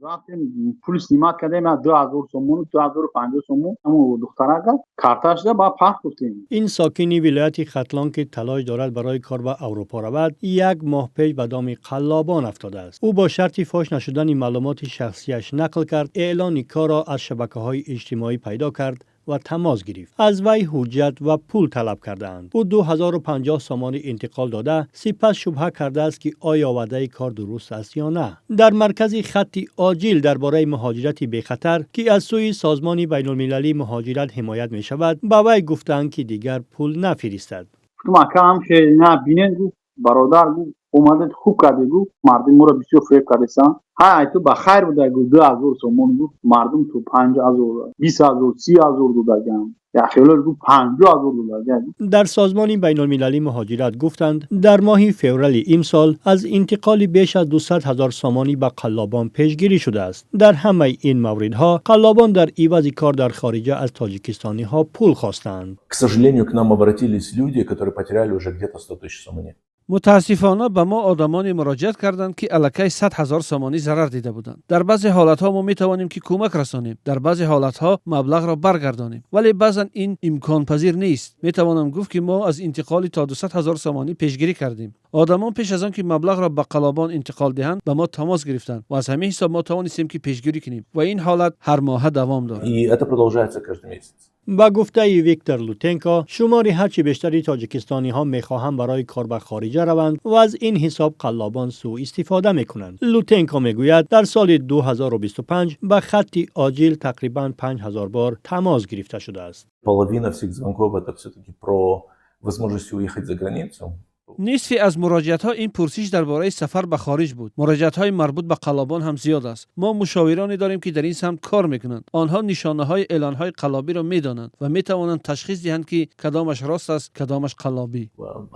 Рафтем, пул снимать кардем, 2000 сомон, 2050 сомон ҳамон духтарака карташда ба пах гуфтем. Ин сокини вилояти Хатлон, ки талош дорад барои кор ба Аврупо равад, як моҳ пеш ба доми қаллобон афтодааст. Ӯ бо шарти фош нашудани маълумоти шахсияш нақл кард, эълони корро аз шабакаҳои иҷтимоӣ пайдо кард ва тамос гирифт. Аз вай ҳуҷҷат ва пул талаб кардаанд. Ӯ 2050 сомонӣ интиқол дода, сипас шубҳа кардааст, ки оё ваъдаи кор дуруст аст ё на. Дар маркази хатти оҷил дар бораи муҳоҷирати бехатар, ки аз сӯи Созмони байнулмилалии муҳоҷират ҳимоят мешавад, ба вай гуфтаанд, ки дигар пул нафиристад. Гуфтум: «Ака, ҳам на бинед», гуфт, «бародар», гуфт, «омадед, хуб кардед», гуфт, «мардум моро бисёр фиреб кардесан. Ҳай, ту ба хайр буда», гуфт, «2000 сомон», гуфт, «мардум ту 5000, 20 000, 30 000 додагам, яхело», гуфт, «50 000 додагам». Дар Созмони байнулмилалии муҳоҷират гуфтанд, дар моҳи феврали имсол аз интиқоли беш аз 200 ҳазор сомонӣ ба қаллобон пешгирӣ шудааст. Дар ҳамаи ин мавридҳо қаллобон дар ивази кор дар хориҷа аз тоҷикистониҳо пул хостаанд. К сожалению, к нам обратились люди, которые потеряли уже где-то 100 тысяч сомони. Мутаассифона, ба мо одамоне муроҷиат карданд, ки аллакай 100 000 сомонӣ зарар дида буданд. Дар баъзе ҳолатҳо мо метавонем, ки кӯмак расонем, дар баъзе ҳолатҳо маблағро баргардонем, вале баъзан ин имконпазир нест. Метавонам гуфт, ки мо аз интиқоли то 200 ҳазор сомонӣ пешгирӣ кардем. Одамон пеш аз он ки маблағро ба қаллобон интиқол диҳанд, ба мо тамос гирифтанд ва аз ҳамин ҳисоб мо тавонистем, ки пешгирӣ кунем ва ин ҳолат ҳар моҳа давом дорад. И это продолжается каждый месяц. Ба гуфтаи Виктор Лутенко, шумори ҳарчи бештари тоҷикистониҳо мехоҳанд барои кор ба хориҷа раванд ва аз ин ҳисоб қаллобон сӯистифода мекунанд. Лутенко мегӯяд, дар соли 2025 ба хатти оҷил тақрибан 5000 бор тамос гирифта шудааст. Половина всех звонков — это все-таки про возможность уехать за границу. Нисфи аз муроҷиатҳо ин пурсиш дар бораи сафар ба хориҷ буд. Муроҷиатҳои марбут ба қаллобон ҳам зиёд аст. Мо мушовироне дорем, ки дар ин самт кор мекунанд. Онҳо нишонаҳои эълонҳои қаллобиро медонанд ва метавонанд ташхис диҳанд, ки кадомаш рост аст, кадомаш қаллобӣ.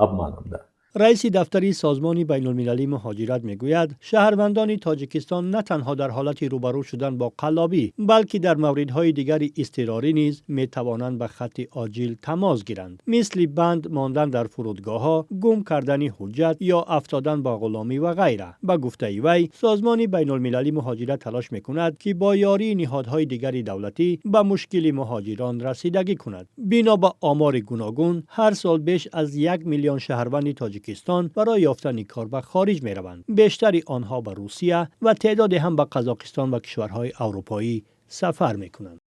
Обманом, да. Раиси дафтари Созмони байнулмилалии муҳоҷират мегӯяд, шаҳрвандони Тоҷикистон на танҳо дар ҳолати рӯбарӯ шудан бо қаллобӣ, балки дар мавридҳои дигари изтирорӣ низ метавонанд ба хатти оҷил тамос гиранд, мисли банд мондан дар фурудгоҳҳо, гум кардани ҳуҷҷат ё афтодан ба ғуломӣ ва ғайра. Ба гуфтаи вай, Созмони байнулмилалии муҳоҷират талош мекунад, ки бо ёрии ниҳодҳои дигари давлатӣ ба мушкили муҳоҷирон расидагӣ кунад. Бино ба омори гуногун, ҳар сол беш аз 1 миллион шаҳрванди Тоҷикистон барои ёфтани кор ба хориҷ мераванд. Бештари онҳо ба Русия ва теъдоде ҳам ба Қазоқистон ва кишварҳои аврупоӣ сафар мекунанд.